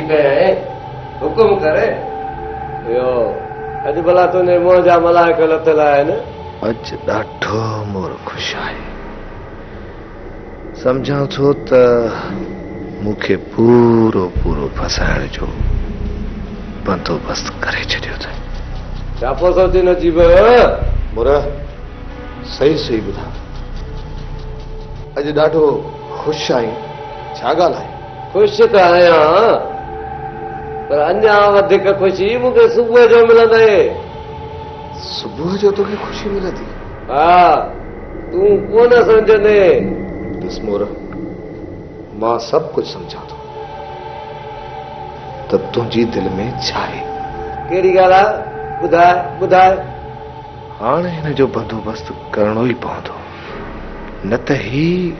ڪيائين؟ حڪم ڪر. اهو اڄ ڀلا تنهنجي منهن جا ملائڪ لٿل آهن. اڄ ڏاڍو مور خوش آهي. سمجهان ٿو ته مون کي پورو پورو ڦاسائڻ جو بندوبست ڪري ڇڏيو اٿئي. ڇا پيو سوچين نجيب؟ مور، صحيح صحيح ٻڌاء. اڄ ڏاڍو خوش آهين، ڇا ڳالهه آهي؟ خوش ته آهيان، پر اڃا وڌيڪ خوشي مون کي صبح جو ملندي. صبح جو توکي خوشي ملندي؟ ها، تون ڪونه سمجهندين. ڏس مور، مان سڀ ڪجهه سمجهان ٿو ته تنهنجي دل ۾ ڇا آهي. ڪهڙي ڳالهه آهي؟ ٻڌاء، ٻڌاء. هاڻ هن جو بندوبست ڪرڻو ئي پوندو، نه ته هي،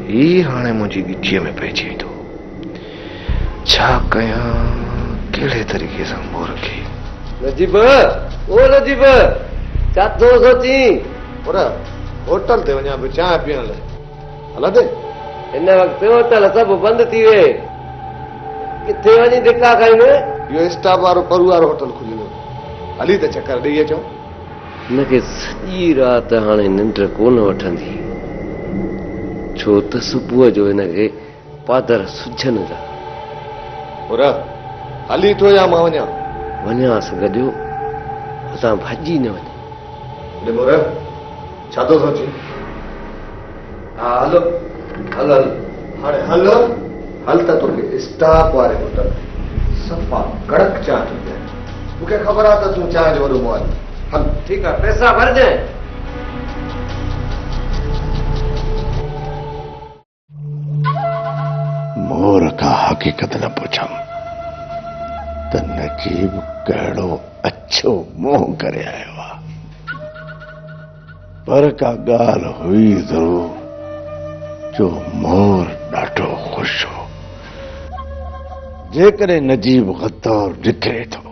هي هاڻي منهنجي ڳچيء ۾ پئجي ويندو. ڇا ڪيان، ڪهڙي طريقي سان مور کي. نجيب، او نجيب، ڇا ٿو سوچين؟ مور، هوٽل تي وڃان پيو چانهه پيئڻ لاء. هلندين؟ هن وقت هوٽل سڀ بند ٿي ويئي. ڪٿي وڃي ڌڪا کائين؟ اهو اسٽاپ وارو پرو وارو هوٽل کليل هوندو. هلي ته چڪر ڏيئي اچون. هن کي سڄي رات هاڻي ننڊ ڪونه وٺندي، ڇو ته صبح جو هن کي پادر سجهن ٿا. حر، هلين ٿو يا مان وڃان؟ وڃانس گڏيو، اتان ڀڄي نه وڃي. ڙي مور، ڇا ٿو سوچين؟ ها هل، هل هل. هاڻي هل، هل ته توکي اسٽاپ واري هوٽل تي صفا ڪڙڪ چانهه ٿو پياريان. مون کي خبر آ ته تون چانهه جو وڏو موالي آهين. هل. ٺيڪ آ، پئسا ڀرجانء. مور کان حقيقت نه پڇم ته نجيب ڪهڙو اڇو منهن ڪري آيو آ. پر ڪا ڳالهه هئي ضرور جو مور ڏاڍو خوش هو. جيڪڏهن نجيب غدار نڪري ٿو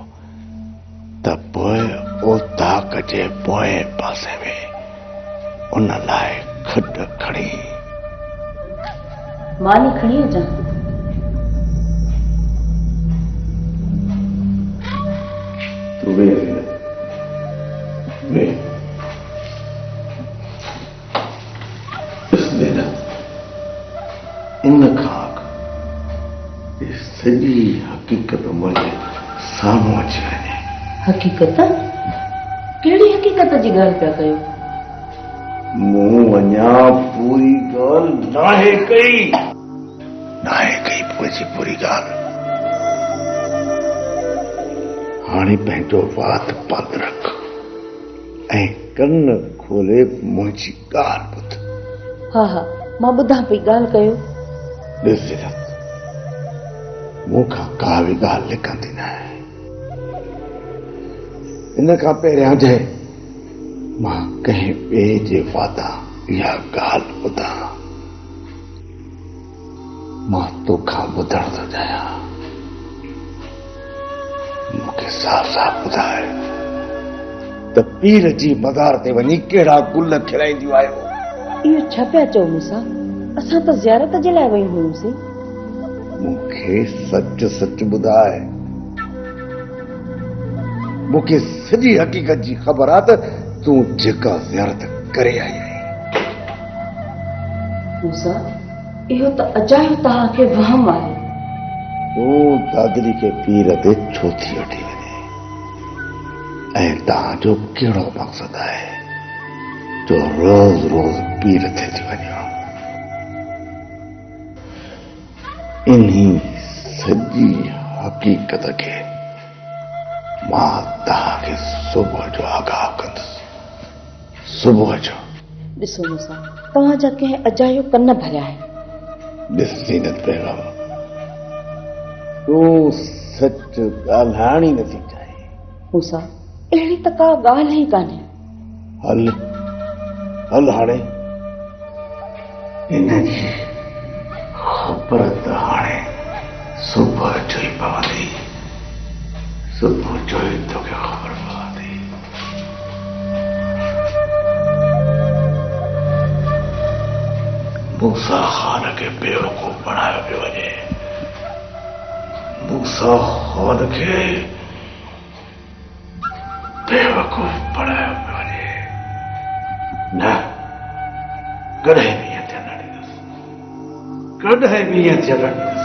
ته پوء اوطاق جي پوئين پاسي ۾ ان لاء کڏ کڻي. ماني کڻي اچان؟ تون ويهه زينت، ويهه. ڏس زينت، ان کان اڳ هي سڄي حقيقت منهنجي سامهون اچي وڃي. حقيقت؟ ڪهڙي حقيقت جي ڳالهه پيا ڪيو؟ مون اڃا پوري ڳالهه ناهي ڪئي. ناهي ڪئي پوري جي پوري ڳالهه. هاڻي پنهنجو وات بند رک ۽ ڪن کولي منهنجي ڳالهه ٻڌ. ها ها مان ٻڌان پئي ڳالهه ڪيو. ڏس زينت، مون کان ڪا به ڳالهه لڪندي ناهي. ان کان پهريان جنهن مان ڪنهن ٻئي جي واتان اها ڳالهه ٻڌان، مان توکان ٻڌڻ ٿو چاهيان. مون کي صاف صاف ٻڌاء ته پير جي مزار تي وڃي ڪهڙا گل کلائينديون آهيو؟ اهو ڇا پيا چئو موسيٰ، اسان ته زيارت جي لاء ويون هيونسين. مون کي سچ سچ ٻڌاء. مون کي سڄي حقيقت جي خبر آ ته تون جيڪا زيارت ڪري آئي آهين. موسيٰ، اهو ته اجايو توهان کي وهم آهي. تون دادلي کي پير تي ڇو ٿي وٺي وڃين ۽ توهان جو ڪهڙو مقصد آهي جو روز روز پير تي ٿي وڃو؟ انهي سڄي حقيقت کي مان توهان کي صبح جو آگاهه ڪندس. صبح جو. ڏسو موسيٰ، توهان جا ڪنهن اجايو ڪن ڀريا آهن. ڏس زينت بيگم، تون سچ ڳالهائڻ ئي نٿي چاهين. موسيٰ، اهڙي ته ڪا ڳالهه ئي ڪانهي. هل، هل هاڻي. ان جي خبر ته هاڻي صبح جو ئي پوندي. صبح جو ئي توکي خبر پوندي. موسيٰ خان کي بيوقوف بڻايو پيو وڃي. موسيٰ خان کي بيوقوف بڻايو پيو وڃي. نه، ڪڏهن به ائين ٿيڻ نه ڏيندس. ڪڏهن به ائين ٿيڻ نه ڏيندس.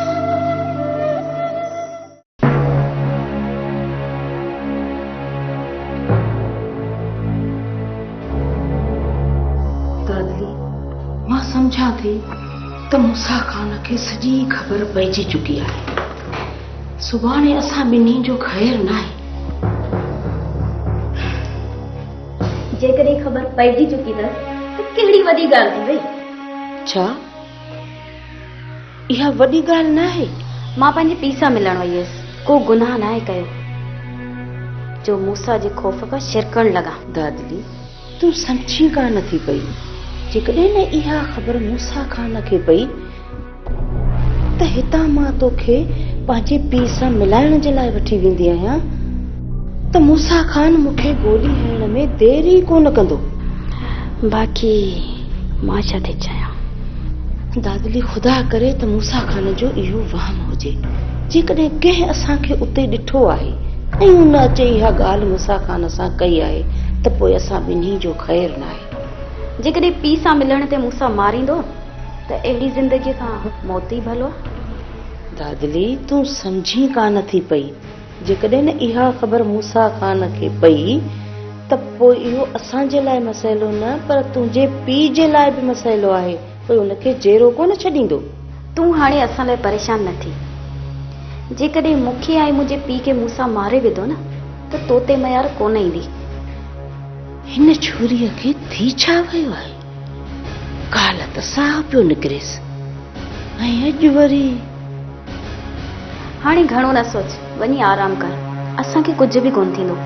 دادلي، مان سمجهان ٿي ته موسيٰ خان کي سڄي خبر پئجي چڪي آهي. سڀاڻي اسان ٻنهي جو خير ناهي. جيڪڏهن خبر پئجي چڪي اٿس ته ڪهڙي وڏي ڳالهه ٿي وئي. ڇا اها وڏي ڳالهه ناهي؟ مان پنهنجي پيء سان ملڻ وئي هيس. ڪو گناهه ناهي ڪيو جو موسيٰ جي خوف کان شرڪڻ لڳان. دادلي، تون سمجهين ڪانه ٿي پئي. جيڪڏهن نه اها خبر موسيٰ خان کي پئي ته هتان مان توکي پنهنجي پيء سان ملائڻ جي لاء وٺي ويندي آهيان ته موسيٰ خان مون کي گولي هڻڻ ۾ دير ئي ڪونه ڪندو. باقي مان ڇا ٿي چاهيان. دادلي خدا ڪري ته موسيٰ خان جو اهو وهم هجي. جيڪڏهن ڪنهن اسان کي اتي ڏٺو آهي ۽ ان اچي اها ڳالهه موسيٰ خان سان ڪئي آهي ته پوء اسان ٻنهي جو خير ناهي. جيڪڏهن پيء سان ملڻ تي موسيٰ ماريندو ته اهڙي زندگيء کان موت ئي ڀلو آهي. دادلي تون سمجهين ڪانه ٿي پئي. جيڪڏهن اها خبر موسيٰ خان کي پئي ته پوء اهو اسان جي لاء مسئلو نه پر تنهنجي پيء جي لاء به مسئلو آهي، پوء ان کي جيئرو ڪونه ڇڏيندو. تون هاڻي اسان لاء پريشان نه ٿي. جيڪڏهن مون کي ۽ منهنجي پيء کي موسيٰ ماري وڌو نه ته تو تي ميار ڪونه ايندي. هن ڇوريء کي ٿي ڇا ويو آهي؟ ڪالهه ته ساهه پيو نڪريس ۽ اڄ وري. هاڻي گهڻو نه سوچ، وڃي آرام ڪر، اسان کي ڪجهه به ڪونه ٿيندو.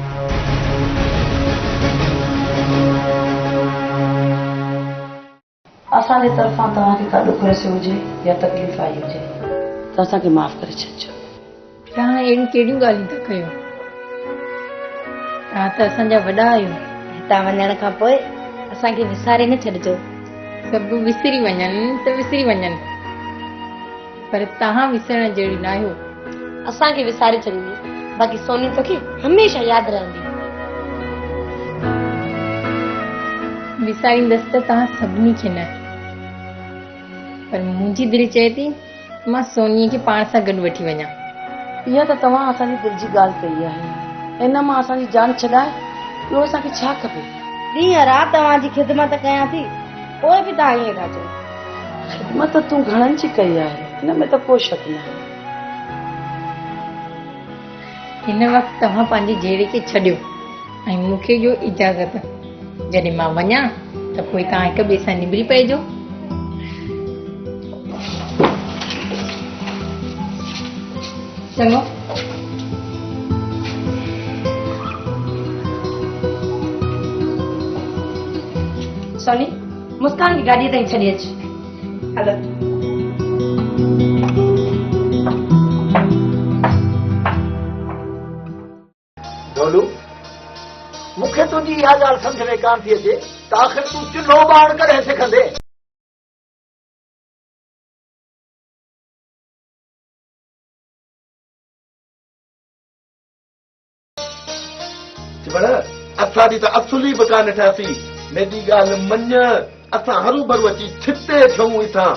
اسان جي طرفان توهان کي ڪا ڏک رسيو هجي يا تڪليف آئي هجي ته اسان کي معاف ڪري ڇڏجو. توهان اهڙيون ڪهڙيون ڳالهيون ٿا ڪيو؟ توهان ته اسان جا وڏا آهيو. هتان وڃڻ کان پوء اسان کي وساري نه ڇڏجو. سڀ وسري وڃن ته وسري وڃن، پر توهان وسرڻ جهڙي ناهيو. اسان کي وساري ڇڏيندي، باقي سوني توکي هميشه ياد رهندي. وساريندس ته توهان سڀني کي نه، پر منهنجي دل چئي ٿي مان سونيء کي پاڻ سان گڏ وٺي وڃان. اها ته توهان اسان جي دل جي ڳالهه ڪئي آهي. ان مان اسان جي جان ڇڏائي ٻيو اسان کي ڇا کپي؟ ڏينهن رات اوهان جي خدمت ڪيان ٿي، پوء به توهان ائين ٿا چئو. خدمت ته تون گهڻن جي ڪئي آهي، ان ۾ ته ڪو شڪ ناهي. هن وقت توهان پنهنجي جهيڙي کي ڇڏيو ۽ مون کي ڏيو اجازت. جڏهن مان وڃان ته پوء توهان هڪ ٻئي سان نبري پئجو. چڱو. سوني، مسڪان کي گاڏيء تائين ڇڏي اچ. هل. ڍولو، مون کي تنهنجي اها ڳالهه سمجهه ۾ ڪانه ٿي اچي ته آخر تون چلهو ٻارڻ ڪڏهن سکندين؟ چٻڙ، اسان جي ته اصل ئي به ڪانه ٺاهي. ميڏي ڳالهه مڃ، اسان هروڀرو اچي ڇتي ٿيون هتان.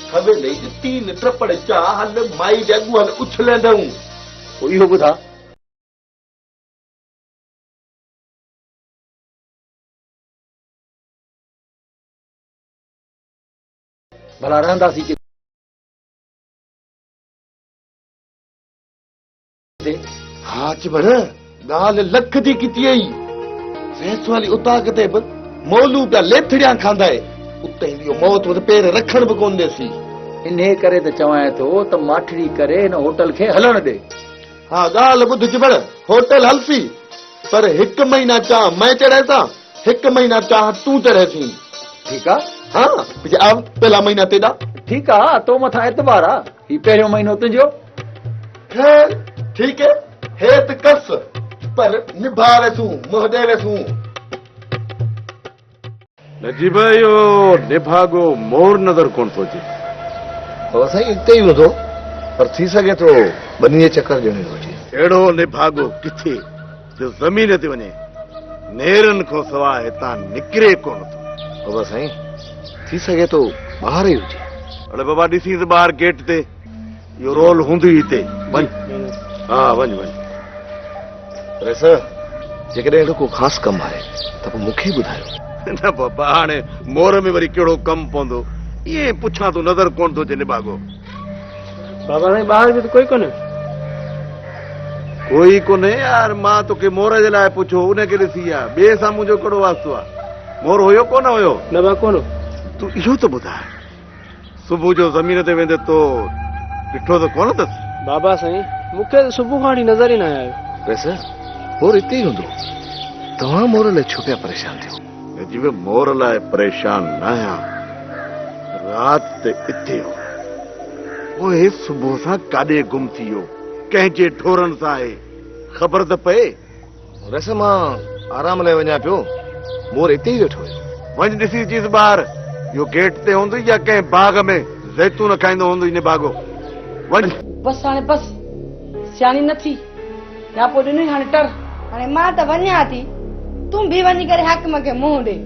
سويل ئي تين ٽپڙ چاء هل، مائي جي اڳو هل اڇليندئون. پوء اهو ٻڌاء. ڀلا رهنداسين ڪٿي؟ ها چٻڙ، ڳالهه لک جي ڪيتي اٿئي. سيس واري اوطاق تي به مولو پيا ليٿڙيان کاندائي. اتي اهو موت وٽ پير رکڻ به ڪونه ڏيسي. انهيء ڪري ته چوانء ٿو ته ماٺڙي ڪري هن هوٽل کي هلڻ ڏي. ها ڳالهه ٻڌ چٻڙ، هوٽل هلسي، پر هڪ مهينا چانهه مين چڙهيسان، هڪ مهينا چانهه تون چڙهيسين. ٺيڪ آ. ها پڇي آ پهلا مهينا تيڏا. ٺيڪ آ، تو مٿان اعتبار آ. هي پهريون مهينو تنهنجو. خير ٺيڪ هي ته ڪس، پر نڀاء ويسون، منهن ڏي ويسون. نجيب اهو نڀاڳو مور نظر ڪونه ٿو اچي. بابا سائين اتي ئي هوندو. پر ٿي سگهي ٿو ٻنيء جي چڪر ڏيڻ ويو هجي. اهڙو نڀاڳو ڪٿي جو زمين تي وڃي نيرن کان سواء هتان نڪري ڪونه ٿو. بابا سائين ٿي سگهي ٿو ٻاهر ئي هجي. اڙي بابا ڏسين ته ٻاهر گيٽ تي اهو رول هوندو ئي هتي. وڃ ها وڃ وڃ. رئيس جيڪڏهن اهڙو ڪو خاص ڪم آهي ته پوء مون کي ٻڌايو. نه بابا هاڻي مور ۾ وري ڪهڙو ڪم پوندو. ائين پڇان ٿو نظر ڪونه ٿو اچي نڀاڳو. بابا سائين ٻاهر به ته ڪوئي ڪونهي. ڪوئي ڪونهي يار مان توکي مور جي لاء پڇيو ان کي ڏسي آ ٻئي سان منهنجو ڪهڙو واسطو آ. مور هيو ڪونه هيو؟ نه با ڪونه. تون اهو ته ٻڌاء صبح جو زمين تي ويندي تو ڏٺو ته ڪونه اٿس؟ بابا سائين مون کي ته صبح کان وٺي نظر ئي ناهي آيو. رئيس مور اتي ئي هوندو. توهان مور لاء ڇو پيا پريشان ٿيو؟ نجيب مور لاء پريشان ناهيان. رات ته اتي هو. پوء صبح سان ڪاڏي گم ٿي ويو؟ ڪنهن جي ڍورن سان آهي؟ خبر ته پئي. رئيس مان آرام لاء وڃان پيو. مور اتي ئي ويٺو هيو. وڃ ڏسي اچيس ٻاهر. اهو گيٽ تي هوندو يا ڪنهن باغ ۾ زيتون کائيندو هوندو نڀاڳو. وڃ. بس هاڻي بس. سياڻي نه ٿي. نياپو ڏنوئي هاڻي ٽر. هاڻي مان ته وڃان ٿي. تون به وڃي ڪري حاڪم کي منهن ڏي.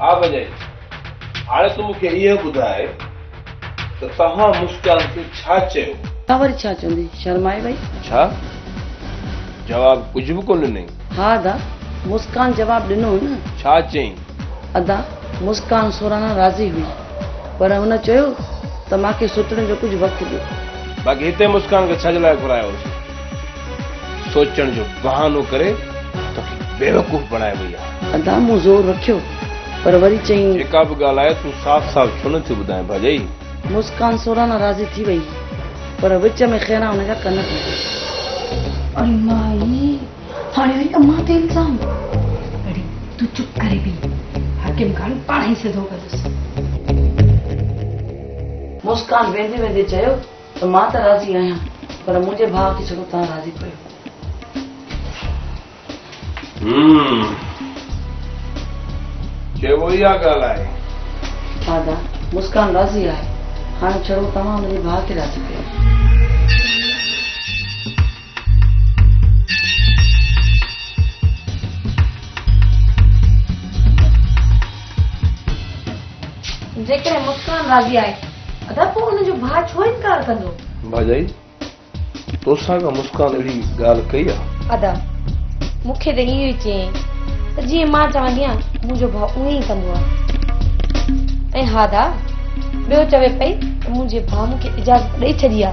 ها ڀڄائي، هاڻي تون مون کي اهو ٻڌاء ته توهان مسڪان کي ڇا چيو؟ مان وري ڇا چوندي؟ شرمائي وئي. ڇا؟ جواب ڪجهه به ڪونه ڏنئي؟ ها ادا، مسڪان جواب ڏنو نه. ڇا چيائين؟ ادا، مسڪان سورانا راضي هئي، پر هن چيو ته مان کي سوچڻ جو ڪجهه وقت ڏيو. باقي هتي مسڪان کي ڇا جي لاء گهرايو هوسين؟ سوچڻ جو بهانو ڪري توکي بيوقوف بڻائي وئي آهي. ادا مون زور رکيو پر وري چيائين. جيڪا به ڳالهه آهي تون صاف صاف ڇو نه ٿي ٻڌائين ڀاڄائي؟ مسڪان سورانا راضي ٿي وئي پر وچ ۾ خيران هن جا ڪن پيا. اڙي مائي هاڻي وري امان تي الزام. اڙي تون چپ ڪري بيهه حاڪم خان پاڻ ئي سڌو ڪندس. مسڪان ويندي ويندي چيو. ته مان ته راضي آهيان پر منهنجي ڀاء کي ڇڙو توهان راضي ڪيو. هم. چئبو اها ڳالهه آهي. دادا، مسڪان راضي آهي. هاڻي ڇڙو توهان هن جي ڀاء کي راضي ڪيو. جيڪڏهن مسڪان راضي آهي ادا پوء ان جو ڀاء ڇو انڪار ڪندو؟ ڀاڄائي، توسان ڪا مسڪان اهڙي ڳالهه ڪئي آ؟ ادا، مون کي ته اهو ئي چيائين ته جيئن مان چوندي آهيان منهنجو ڀاء اونئين ئي ڪندو آ. ۽ ها ادا، ٻيو چوي پئي ته منهنجي ڀاء مون کي اجازت ڏئي ڇڏي آ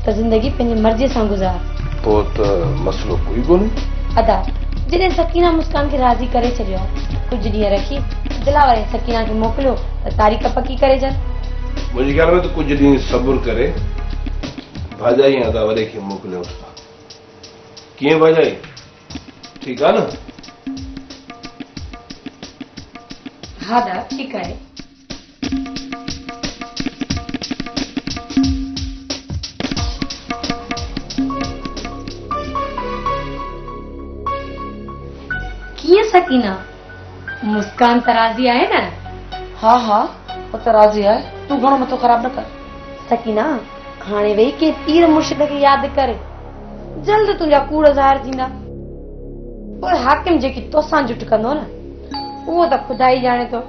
ته زندگي پنهنجي مرضيء سان گذار. پوء ته مسئلو ڪوئي ڪونهي. ادا، جڏهن سڪينه مسڪان کي راضي ڪري ڇڏيو آ، ڪجهه ڏينهن رکي دلاور ۽ سڪينه کي موڪليو ته تاريخ پڪي ڪري جن. منهنجي خيال ۾ ته ڪجهه ڏينهن صبر ڪري ڀاڄائي ۽ ادا وڏي کي موڪليونس ٿا. ڪيئن ڀاڄائي؟ ٺيڪ آ نه؟ ها ادا ٺيڪ آهي. ڪيئن سڪينه؟ مسڪان ته راضي آهي نه؟ ها ها هو ته راضي آهي، تون گهڻو مٿو خراب نه ڪر. سڪينه هاڻي ويهي ڪنهن پير مرشد کي ياد ڪر، جلد تنهنجا ڪوڙ ظاهر ٿيندا. پوء حاڪم جيڪي توسان جٺ ڪندو نه، اهو ته خدا ئي ڄاڻي ٿو.